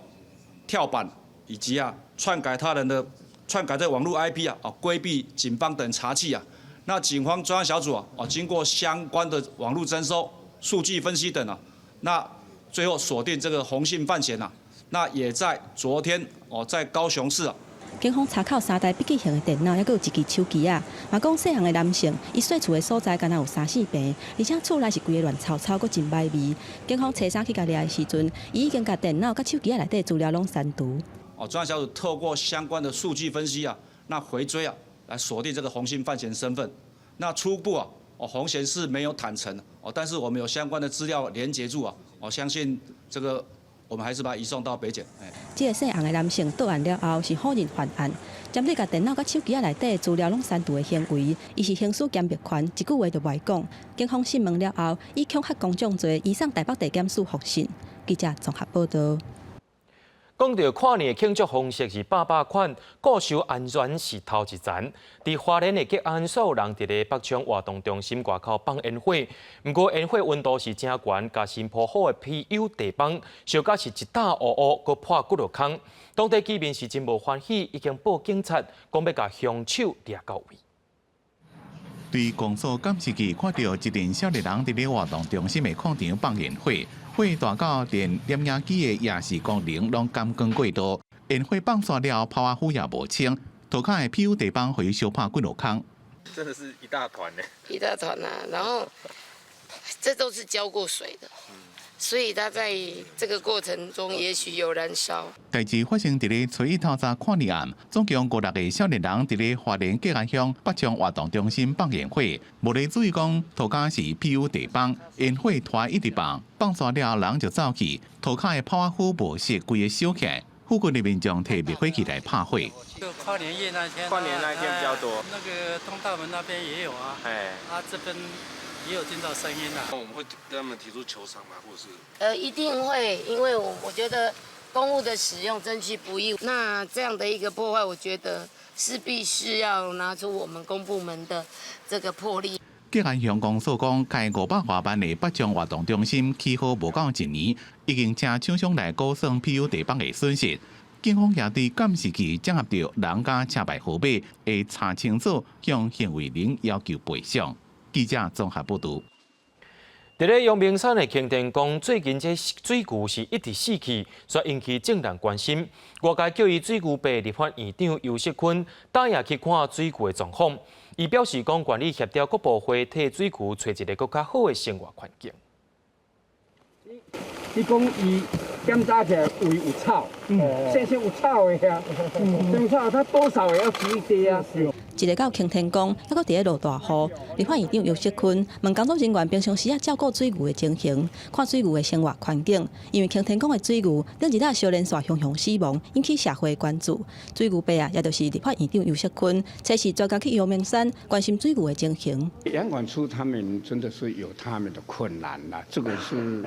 跳板以及啊篡改他人的。篡改這網路 IP 啊，哦，規避警方等查緝啊。那警方專案小組啊，哦，經過相關的網路偵搜、數據分析等啊，那最後鎖定這個洪姓犯嫌啊。那也在昨天哦，在高雄市啊。警方查扣三台筆記型的電腦，猶閣有一支手機仔。嘛講姓洪的男性，伊細厝的所在敢若有三四坪，而且厝內是規个亂糟糟，閣真䆀味。警方初三去共掠的時陣，伊已經共電腦佮手機仔內底資料攏刪除。哦，專案小組透過相關的數據分析啊，那回追啊，來鎖定這個洪姓犯嫌身份。那初步啊，哦，洪嫌是沒有坦承哦，但是我們有相關的資料連結住啊，我相信這個我們還是把他移送到北檢。這个姓洪的男性到案了後是否認犯案，針對共電腦佮手機仔內底資料攏刪除的行為，伊是行使緘默權，一句話都袂講。警方訊問了後，以恐嚇公眾罪移送台北地檢署複訊。記者綜合報導。講著跨年的慶祝方式是百百款，顧守安全是頭一層。佇花蓮的吉安，煞有人佇咧北昌活動中心外口放煙火，毋過煙火溫度是真懸，共新鋪好的 PU 地板燒甲是一焦烏烏，閣破幾落空。當地居民是真無歡喜，已經報警察，講欲共兇手掠到位。對公所監視器看著一陣少年人佇咧活動中心的廣場放煙火，火大到連攝影機的夜視功能攏感光過度，煙火放煞了，炮仔灰也無清，塗跤的 PU 地板予伊燒破幾落空。真的是一大團呢。一大團啊，然後這都是澆過水的，所以它在這個過程中也許有燃燒。代誌發生佇咧初一透早跨年暗，總共五六个少年人佇咧花蓮吉安鄉北昌活動中心放煙火，無咧注意講塗跤是 PU 地板，煙火拖一直放，放煞了人就走去，塗跤的炮仔灰無熄，規个燒起來。附近的民眾提滅火器來拍火。就跨年夜那天，跨年那天比較多。那個東大門那邊也有啊，哎，啊這邊也有聽到聲音啊。我們會跟他們提出求償嗎？或是？一定會，因為我覺得公物的使用真是不易，那這樣的一個破壞，我覺得勢必是要拿出我們公部門的這個魄力。吉安鄉公所講，該500外萬的北昌活動中心起好無夠一年，已經請廠商來估算 PU 地板的損失。警方也對監視器掌握著人佮車牌號碼，會查清楚，向行為人要求賠償。記者綜合報導。佇咧陽明山的擎天崗，最近這水牛是一直死去，煞引起眾人關心。外界叫伊水牛伯立法院長游錫堃今夜去看水牛的狀況。伊表示講，願意協調各部會替水牛揣一个閣較好的生活環境。伊講伊檢查起來胃有臭，先先有臭的遐，有臭，他多少也要食一些啊。一个到擎天崗，猶閣佇咧落大雨。立法院長游錫堃問工作人員平常時仔照顧水牛的情形，看水牛的生活環境。因為擎天崗的水牛頂一日燒連續雄雄死亡，引起社會關注。水牛伯啊，也就是立法院長游錫堃，初四專工去陽明山關心水牛的情形。養管處他們真的是有他們的困難啦，這個是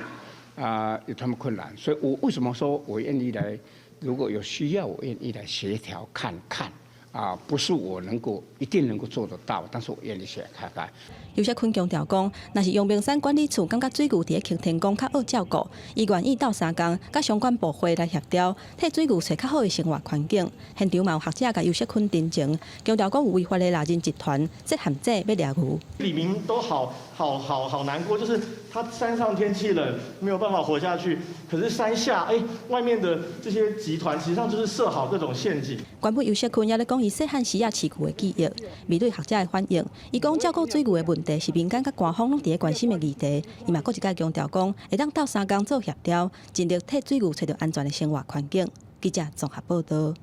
啊有他們困難，所以我為什麼說我願意來？如果有需要，我願意來協調看看。啊，不是我能夠一定能夠做得到，但是我願意去看看。游錫堃強調講，若是陽明山管理處感覺水牛佇咧擎天崗較好照顧，伊願意鬥相共，佮相關部會來協調，替水牛揣較好的生活環境。現場嘛有學者共游錫堃陳情，強調講有違法的獵人集團設陷阱欲掠牛。里民都好好好好難過，就是他山上天氣冷，沒有辦法活下去，可是山下外面的這些集團，實際上就是設好各種陷阱。原本游錫堃也咧講伊細漢時仔飼牛的記憶，面對學者的反應，伊講照顧水牛的問題是民間佮官方攏佇咧關心的議題。伊嘛閣一擺強調講，會當鬥相共做協調，盡力替水牛揣著安全的生活環境。記者綜合報導。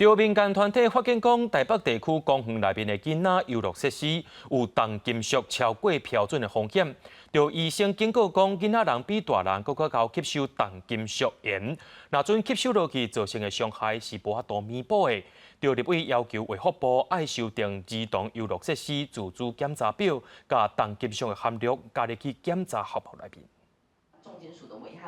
著民間團體發現講，臺北地區公園內面的囡仔遊樂設施有重金屬超過標準的風險。著醫生警告講，囡仔人比大人閣較𠢕吸收重金屬鹽，若準吸收落去造成的傷害是無法度彌補的。著立委要求衛福部愛修訂兒童遊樂設施自主檢查表，共重金屬的含量加入去檢查項目內面。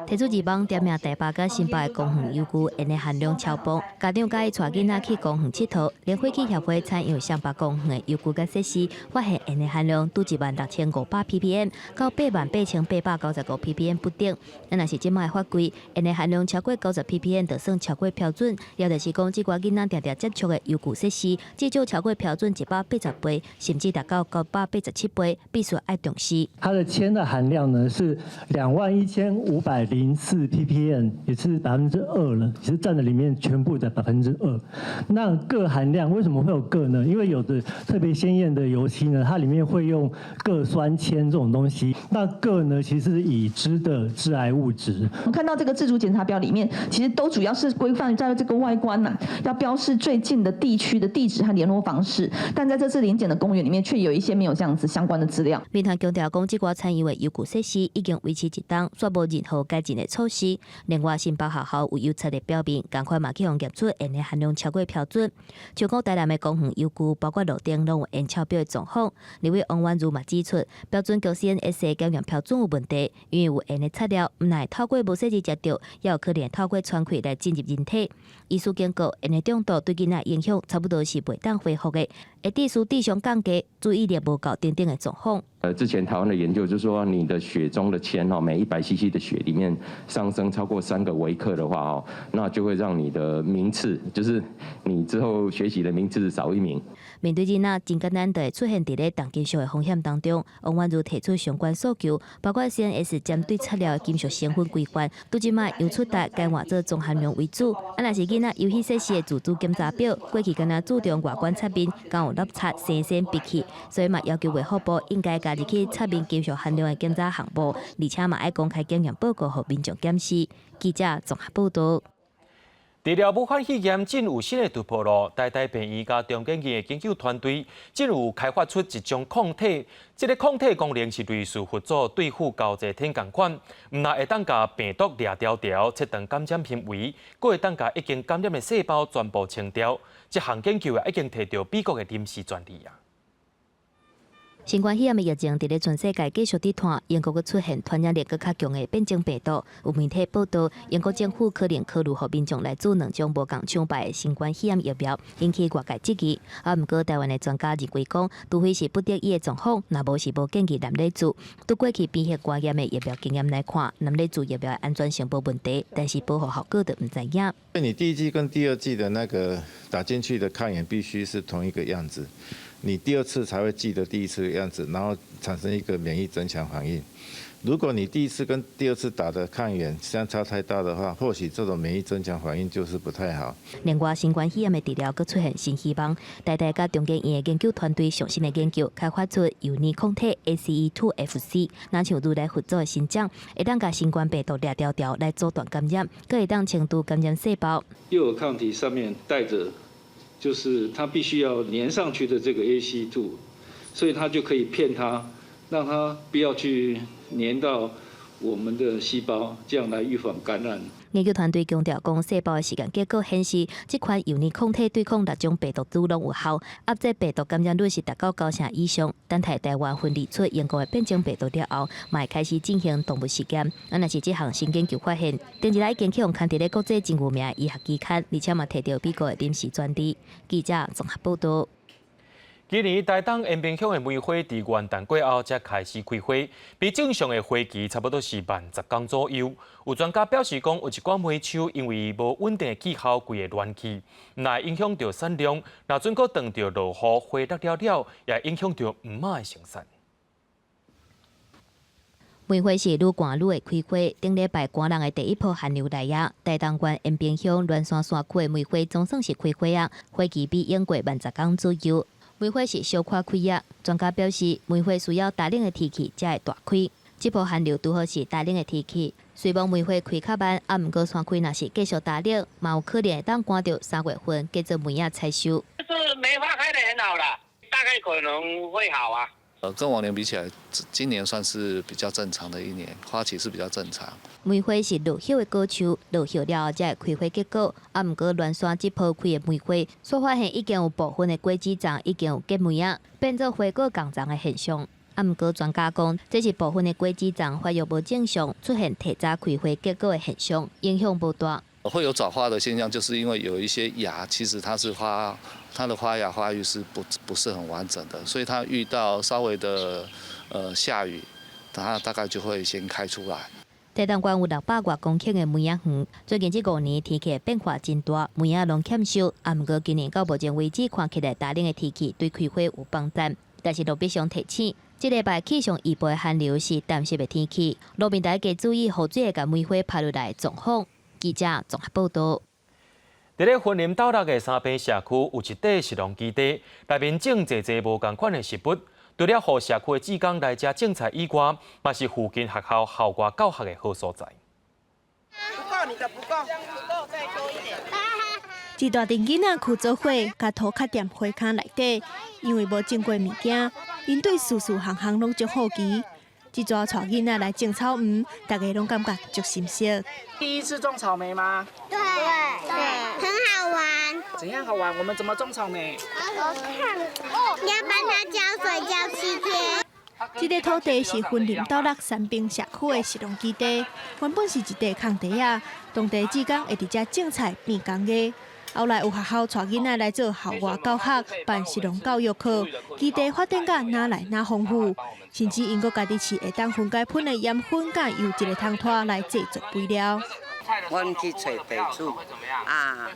提出二網點名台北佮新北的公園遊具鹽的含量超標，家長佮意帶囡仔去公園𨑨迌，連火器協會採樣雙北公園的遊具佮設施，發現鹽的含量拄16,500 ppm 到88,895 ppm 不等。啊，若是這擺的法規，鹽的含量超過90 ppm 就算超過標準，也就是講，這寡囡仔定定接觸的遊具設施，至少超過標準180倍，甚至達到987倍，必須愛重視。它的鉛的含量呢是21,504 ppm，也是2%了，也是佔了裡面全部的2%。那鉻含量為什麼會有鉻呢？因為有的特別鮮豔的油漆呢，它裡面會用鉻酸鉛這種東西。那鉻呢，其實是已知的致癌物質。我們看到這個自主檢查表裡面，其實都主要是規範在這個外觀呢，要標示最近的地區的地址和聯絡方式。但在這次臨檢的公園裡面，卻有一些沒有這樣子相關的資料。民團強調講，這寡採樣的遊具設施已經維持一冬，煞無任何改進的措施。另外，新北學校有油漆的表面，仝款嘛去予驗出鹽的含量超過標準。像講臺南的公園遊具，包括路燈，攏有鹽超標的狀況。立委王婉嫒嘛指出，標準局 CNS 的檢驗標準有問題，因為有鹽的漆料，毋但會透過無細膩食著，也有可能透過喘氣來進入人體。醫師警告，鹽的中毒對囡仔影響差不多是袂當恢復的，會致使智商降低、注意力無夠等等的狀況。之前台灣的研究就是說，你的血中的鉛哦，每100 cc 的血裡面上升超過3個微克的話哦，那就會讓你的名次，就是你之後學習的名次少一名。面對囡仔真簡單就會出現佇咧重金屬的風險當中，王婉嫒提出相關訴求，包括 CNS 針對漆料的金屬成分規範，拄這擺油漆袋改換做總含量為主。啊，若是囡仔遊戲設施的自主檢查表，過去敢若注重外觀漆面，敢有落漆生鮮筆氣，所以嘛要求衛福部應該加入去漆面金屬含量的檢查項目，而且嘛愛公開檢驗報告，予民眾檢視。記者綜合報導。治療武漢肺炎真有新的突破囉！台大病院佮中研院的研究團隊真有開發出一種抗體，這个抗體功能是類似佛祖對付膠濟體仝款，毋但會當共病毒掠牢牢，切斷感染行為，閣會當共已經感染的細胞全部清掉。這項研究已經提著美國的臨時專利啊！新冠肺炎的疫情佇咧全世界繼續佇湠，英國閣出現傳染力閣較強的變種病毒。有媒體報道，英國政府可能考慮予民眾來注兩種無仝廠牌的新冠肺炎疫苗，引起外界質疑。啊，毋過臺灣的專家認為講，除非是不得已的狀況，若無是無建議濫咧注。對過去鼻血肝炎的疫苗經驗來看，濫咧注疫苗的安全性無問題，但是保護效果就毋知影。你第一劑跟第二劑的那個打進去的抗原必須是同一個樣子。你第二次才會記得第一次的樣子，然後產生一個免疫增強反應。如果你第一次跟第二次打的抗原相差太大的話，或許這種免疫增強反應就是不太好。另外，新冠肺炎的治療閣出現新希望，台大佮中研院的研究團隊上新的研究，開發出油膩抗體 ACE2FC，若像如來佛祖的神掌，會當共新冠病毒掠牢牢來阻斷感染，閣會當清除感染細胞。誘餌抗體上面帶著。就是它必須要黏上去的這個 ACE2，所以它就可以騙它，讓它不要去黏到我們的細胞，這樣來預防感染。研究團隊強調，講細胞的實驗結果顯示，這款油膩抗體對抗六種病毒株攏有效，壓制病毒感染率是達到9成以上。等待臺灣分離出英國的變種病毒了後，嘛會開始進行動物實驗。啊，若是這項新研究發現，頂一日已經去予刊佇咧國際真有名的醫學期刊，而且嘛提著美國的臨時專利。記者綜合報導。今年台東延平鄉的梅花佇元旦過後才開始開花，比正常的花期差不多是慢10天左右。有專家表示講，有一寡梅樹因為無穩定的氣候，規个亂去，毋但影響著產量，若準閣撞著落雨，花落了了，也影響著黃仔的生產。梅花是愈寒愈會開花，頂禮拜寒人的第一波寒流來啊！台東縣延平鄉鸞山山區的梅花總算是開花啊，花期比英國慢10天左右。梅花是小可開啊，專家表示，梅花需要大冷的天氣才會大開。這波寒流拄好是大冷的天氣，雖罔梅花開較慢，啊，毋過山區若是繼續大熱，嘛有可能會當趕著3月份繼續梅仔採收。是梅花開得很好啦，大概可能會好啊。跟往年比起來，今年算是比較正常的一年，花期是比較正常。梅花是落葉的果樹，落葉了後才會開花結果。啊，毋過鸞山這波開的梅花，所發現已經有部分的果子叢已經有結梅仔，變做花果仝叢的現象。啊，毋過專家講，這是部分的果子叢發育無正常，出現提早開花結果的現象，影響無大。會有早花的現象，就是因為有一些芽，其實它是花，它的花芽發育是不是很完整的，所以它遇到稍微的下雨，它大概就會先開出來。台東縣有600外公頃的梅仔園，最近這5年天氣變化真大，梅仔攏欠收。啊，毋過今年到目前為止，看起來大冷的天氣對開花有幫助。但是盧碧祥提醒，這禮拜氣象預報的寒流是淡濕的天氣，路面大家注意雨水會共梅花拍落來的狀況。記者綜合報導。佇咧雲林斗六的三坪社區有一塊食農基地，內面種濟濟無仝款的食物。除了予社區的志工來遮種菜以外，嘛是附近學校校外教學的好所在。不夠，你的不夠，不夠，再多一點。一大陣囡仔跍做伙，共塗較踮花坑內底，因為無種過物件，𪜶對事事項項攏足好奇。這逝帶囡仔來種草莓，大家攏感覺足心熟。第一次種草莓嗎？對對，很好玩。怎樣好玩？我們怎麼種草莓？我看，要幫它澆水澆7天。這塊土地是雲林斗六三坪社區的食農基地，原本是一塊空地仔，當地志工會佇遮種菜變工藝。後來有學校帶囡仔來做校外教學，辦食農教育課，基地發展甲愈來愈豐富，甚至𪜶閣家己飼會當分解噴的鹽分佮油一个桶拖來製作肥料。阮去揣地主啊，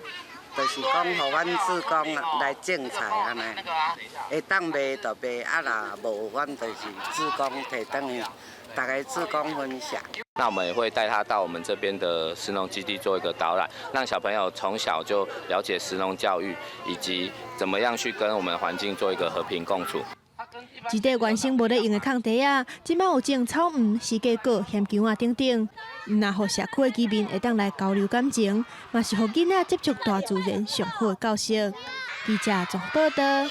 就是講予阮志工來種菜按呢，會當賣就賣，啊若無，阮就是志工提轉去，逐家志工分享。那我們也會帶他到我們這邊的食農基地做一個導覽，讓小朋友從小就了解食農教育，以及怎麼樣去跟我們環境做一個和平共處。一塊原先無咧用的空地仔，這擺有種草莓、四季果、鹹薑仔等等，毋但予社區的居民會當來交流感情，嘛是予囡仔接觸大自然上好的教室。記者綜報導。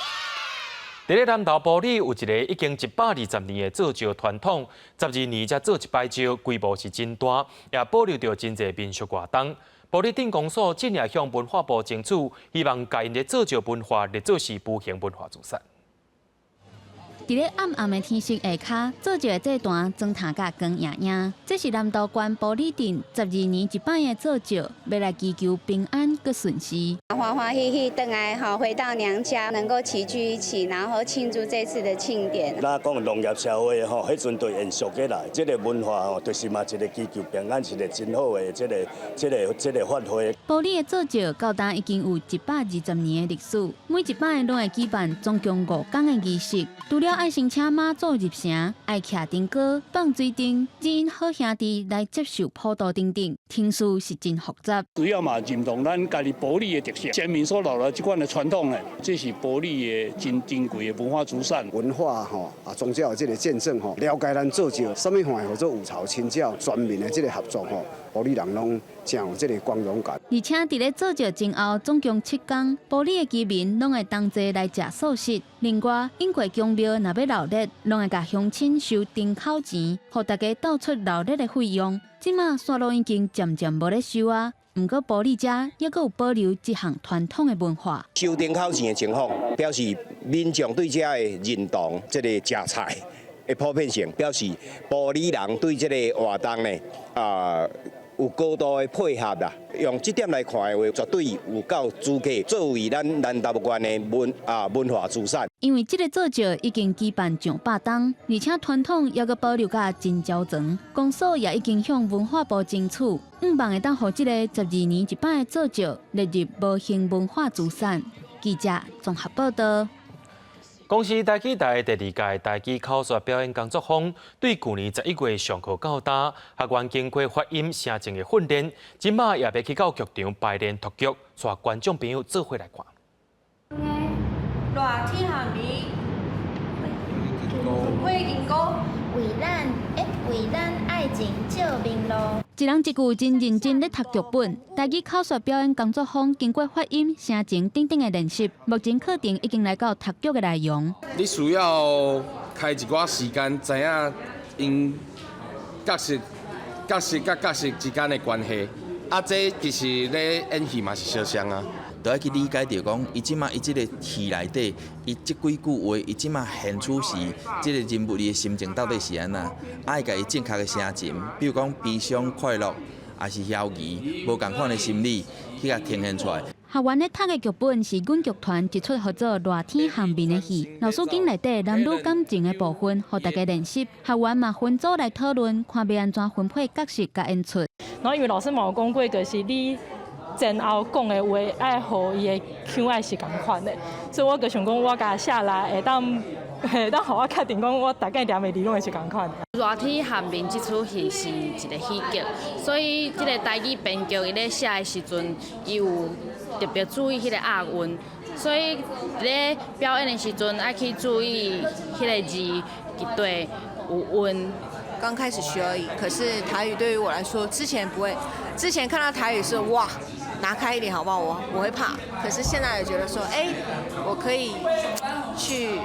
佇咧南投埔里有一個已經120年的做醮傳統，12年才做一擺醮，規模是真大，也保留著真濟民俗活動。埔里鎮公所進而向文化部爭取，希望共𪜶的做醮文化列做是無形文化資產。佇咧暗暗的天色下跤，做醮的祭壇妝頭甲光焱焱。這是南投縣埔里鎮12年一擺的做醮，欲來祈求平安閣順遂。歡歡喜喜轉來吼，回到娘家，能夠齊聚一起，然後慶祝這次的慶典。那講農業社會吼，彼陣就延續起來，這個文化吼，就是嘛一個祈求平安，是一個真好的這個發揮。埔里的做醮到今已經有120年的歷史，每一擺攏會舉辦總共5工的儀式，除了愛先請媽祖入城，愛徛燈篙、放水燈，指引好兄弟來接受普渡等等，程序是真複雜。主要嘛認同咱家己埔里的特色，先民所留來這款的傳統呢，這是埔里的真珍貴的文化資產。文化吼啊，宗教的這個見證吼，了解咱做醮，啥物款叫做五朝清醮，全民的這個合作吼，埔里人攏真有這個光榮感。而且佇咧做醮前後，總共7工，埔里的居民攏會同齊來食素食。另外，經過宮廟若欲鬧熱，攏會共鄉親收燈口錢，予大家鬥出鬧熱的費用。這馬煞攏已經漸漸無咧收啊。毋過埔里遮猶閣有保留這項傳統的文化。收燈口錢的情況，表示民眾對這的認同，這個食菜的普遍性，表示埔里人對這個活動呢，有高度的配合啦。用這點來看的話，絕對有夠資格作為咱南投縣的文化資產。因為這個做醮已經舉辦上百冬，而且傳統猶閣保留甲真周全，公所也已經向文化部爭取，向望會當予這个12年一擺的做醮列入無形文化資產。記者綜合報導。公視台語台第二屆台語口說表演工作坊，對舊年11月上課到今，學員經過發音聲情的訓練，這馬也欲去到劇場排練讀劇，帶觀眾朋友做伙來看。熱天下暝，火金菇，為咱愛情照明路。一人一句真認真咧讀劇本。台語口說表演工作坊經過發音、聲情等等的練習，目前課程已經來到讀劇的內容。你需要開一寡時間，知影𪜶角色、角色佮角色之間的關係。啊，這其實咧演戲嘛是相像啊。都愛去理解著講，伊這馬伊這个戲內底，伊這幾句話，伊這馬現處時，這个人物伊的心情到底是按怎？愛共伊正確的聲情，比如講悲傷、快樂，抑是猶疑，無仝款的心理，去共呈現出來。學員咧讀的劇本是阮劇團一齣號做《熱天譀面》的戲，老師經內底男女感情的部分，予大家練習。學員嘛分組來討論，看欲按怎分配角色佮演出。然後因為老師嘛有講過，就是你前後講的話愛予伊的腔愛是仝款的，所以我就想講，我共寫來會當予我確定講，我大概念的字攏會是仝款的。熱天譀面這齣戲是一個喜劇，所以這個台語編劇伊咧寫的時陣，伊有特別注意彼個押韻，所以咧表演的時陣愛去注意彼個字佇佗有韻。剛開始學而已，可是台語對於我來說，之前不會，之前看到台語是哇，拿開一點好不好？我會怕。可是現在也覺得說，哎，我可以去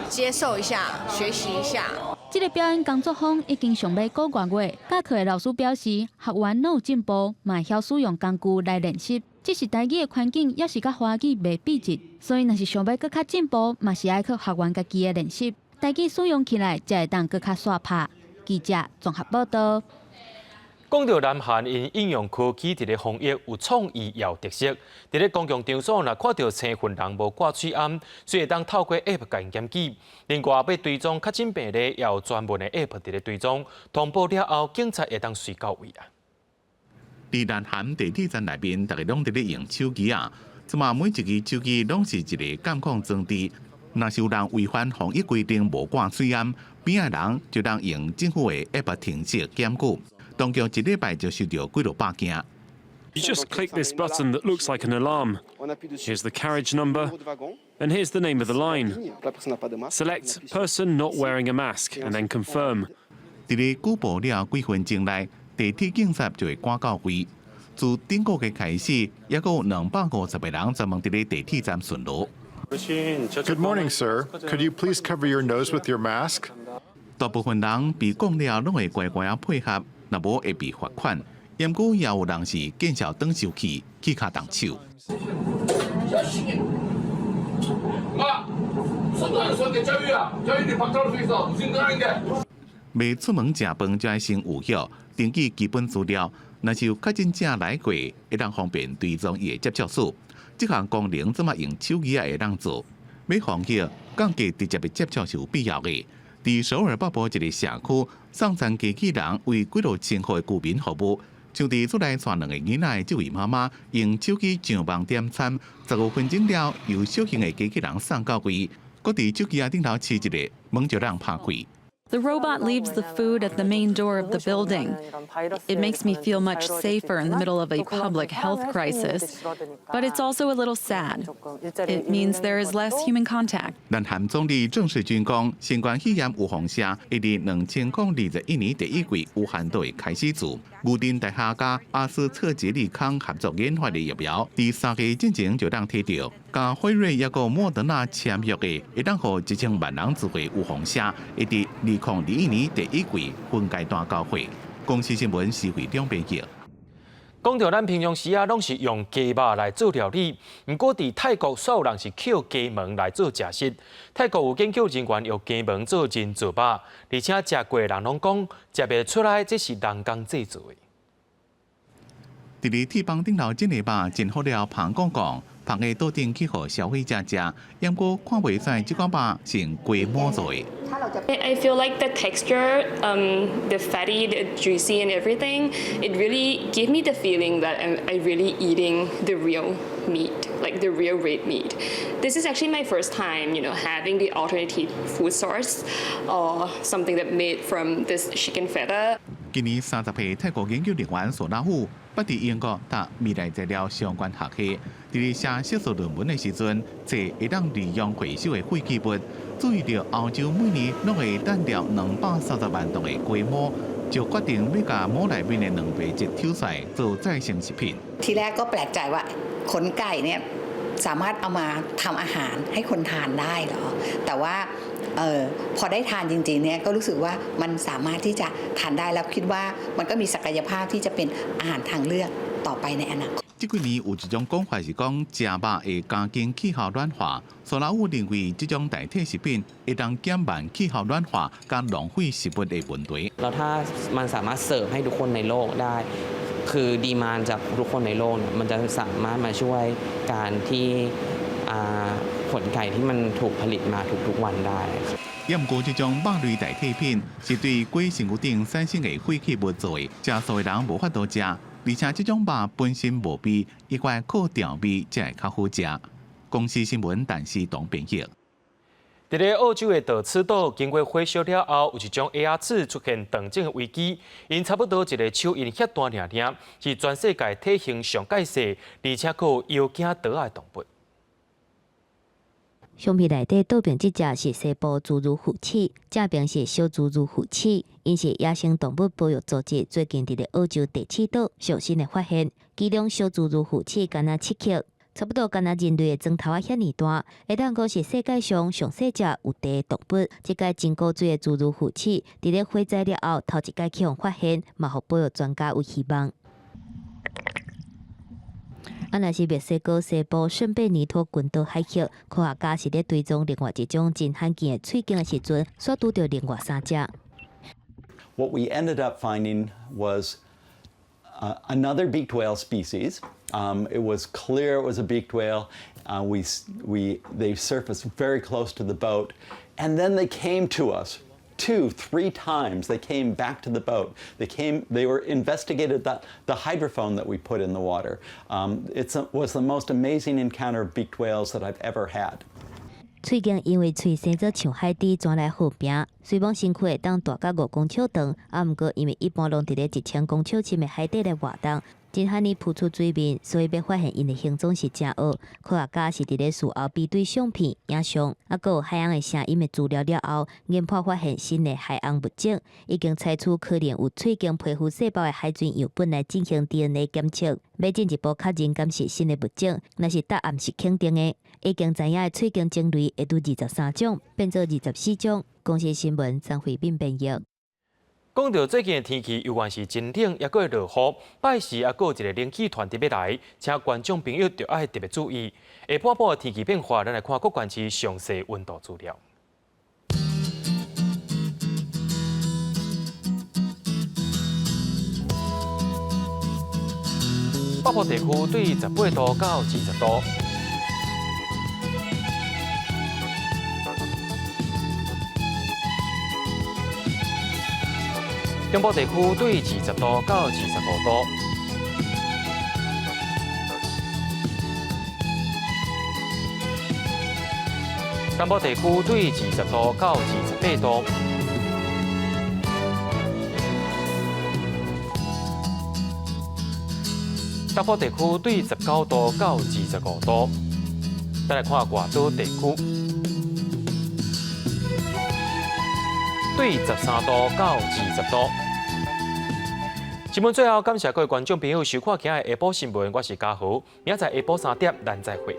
接受一下，學習一下。這個表演工作坊已經上欲個外月，教課的老師表示，學員攏有進步，嘛會曉使用工具來練習。只是台語的環境猶是佮華語袂比一，所以若是想欲閣較進步，嘛是愛靠學員家己的練習。台語使用起來才會當閣較煞拍。記者綜合報道。講到南韓，𪜶應用科技佇咧防疫有創意也有特色。佇咧公共場所，若看著生份人無掛喙罨，隨會當透過 App 共𪜶檢舉。另外，欲追蹤確診病例，也有專門的 App 佇咧追蹤，通報了後，警察會當隨到位啊。佇南韓地鐵站內面，逐家攏佇咧用手機啊，這馬每一支手機攏是一个監控裝置。若是有人違反防疫規定無掛喙罨，邊仔人就當用政府的 App 程式檢舉。當局一禮拜就收著幾落百件。 You just click this button that looks like an alarm. Here's the carriage number, and here's the name of the line. Select person not wearing a mask, and then confirm. 佇咧舉報了幾分鐘內，地鐵警察就會趕到位。自頂個月開始，猶閣有250個人專門佇咧地鐵站巡邏。 Good morning, sir. Could you please cover your nose with your mask? 大部分人被講了，攏會乖乖仔配合，若無會被罰款。毋過也有人是見笑轉生氣，起跤動手。啊！선도하는선대 자유야，자유를 박탈할수있어 무슨거라는데 欲出門食飯就愛先預約，登記基本資料。若是有確診者來過，會當方便追蹤伊的接觸史。這項功能這馬用手機也會當做。欲防疫，降低直接的接觸是有必要的。佇首爾北部一个社區，送餐機器人為幾落千戶的居民服務。像佇厝內帶兩个囡仔的這位媽媽，用手機上網點餐，15分鐘了，由小型的機器人送到位，閣佇手機仔頂頭試一下，門就當拍開。 The robot leaves the food at the main door of the building. It makes me feel much safer in the middle of a public health crisis, but it's also a little sad. It means there is less human contact. 南韓總理鄭世俊講，新冠肺炎有放射，會佇2021年第一季有限度會開始做。牛津大學佮阿斯特捷利康合作研發的疫苗，佇3個月進前就當提著，佮輝瑞抑閣莫德納簽約的，會當予1000萬人自費預防射，會佇2021年第一季分階段交貨。公視新聞施惠兩編譯。講著咱平常時啊，攏是用雞肉來做料理。毋過佇泰國，煞有人是抾雞毛來做食食。泰國有研究人員用雞毛做人造肉，而且食過的人攏講，食袂出來這是人工製造的。佇咧鐵板頂頭煎的肉，煎好了膨講講，膨的倒轉去予消費者食，毋過看袂出來這款肉是用雞毛做的。 I feel like the texture, the fatty, the juicy and everything, it really gave me the feeling that I'm really eating the real meat, like the real red meat. This is actually my first time having the alternative food source or something that made from this chicken feather. 今年30歲泰國研究人員索拉夫，畢佇英國讀未來材料相關學系，佇咧寫碩士論文的時陣，揣會當利用回收的廢棄物，注意著歐洲每年攏會擲掉230萬噸的雞毛，就決定欲共膜內面的蛋白質抽出來做再生食品。 ทีแรกก็แปลกใจว่าขนไก่เนี่ยสามารถเอามาทำอาหารให้คนทานได้เหรอแต่ว่าเออพอได้ทานจริงๆเนี่ยก็รู้สึกว่ามันสามารถที่จะทานได้แล้วคิดว่ามันก็มีศักยภาพที่จะเป็นอาหารทางเลือกต่อไปในอนาคต 這幾年有一種講法是講，食肉會加緊氣候暖化，所以有認為這種代替食品會當減慢氣候暖化佮浪費食物的問題。 แล้วถ้ามันสามารถเสิร์ฟให้ทุกคนในโลกได้ คือ demand จากทุกคนในโลกเนี่ยมันจะสามารถมาช่วยการที่ขนไก่ที่มันถูกผลิตมาทุกๆวันได้ 也毋過，這種肉類代替品是對規身軀頂產生的廢棄物做的，食素的人無法度食，而且這種肉本身無味，應該靠調味才會較好食。公視新聞，陳思東編譯。佇咧澳洲的道次島，經過火燒了後，有一種鴨仔出現斷種的危機。𪜶差不多一个手印遐大爾爾，是全世界體型上蓋細，而且閣有腰驚島的動物。相片內底倒爿這隻是西部侏儒虎齒，正爿是小侏儒虎齒。𪜶是野生動物保育組織最近佇咧澳洲地刺島上新的發現。其中小侏儒虎齒干焦7克，差不多干焦人類的拳頭仔遐爾大，會當講是世界上上細隻有蹄的動物。這个真古錐的侏儒虎齒，佇咧火災了後頭一擺去予發現，嘛予保育專家有希望。啊，若是墨西哥西部聖貝尼托群島海域，科學家是咧追蹤另外一種真罕見的喙鯨的時陣，煞拄著另外三隻。 What we ended up finding was another beaked whale species. It was clear it was a beaked whale. They surfaced very close to the boat, and then they came to us. Two, three times they came back to the boat. They came, they were investigated the hydrophone that we put in the water. It was the most amazing encounter of beaked whales that I've ever had. 喙鯨因為喙生做像海豬，轉來好命。雖罔身軀會當大甲5公尺長，啊，毋過因為一般攏佇咧1000公尺深的海底咧活動，真罕呢浮出水面，所以欲發現𪜶的行蹤是誠惡。科學家是佇咧事後比對相片、影像，啊，閣有海洋的聲音的資料了後，研判發現新的海洋物種，已經採取可能有喙鯨皮膚細胞的海水樣本來進行 DNA 檢測，欲進一步確認敢是新的物種，若是答案是肯定的，已經知影的喙鯨種類會對23種變做24種。公視新聞張慧敏編譯。講到最近的天氣，猶原是真冷，抑閣會落雨。拜四抑閣有一个冷氣團佇欲來，請觀眾朋友著愛特別注意。下半晡的天氣變化，咱來看各縣市詳細溫度資料。北部地區對18度到20度。中部地區對20度到25度，南部地區對20度到28度，北部地區對19度到25度。再來看外島地區，對13度到20度。新聞最後，感謝各位觀眾朋友收看今日下晡新聞，我是嘉豪，明仔載下晡3點，咱再會。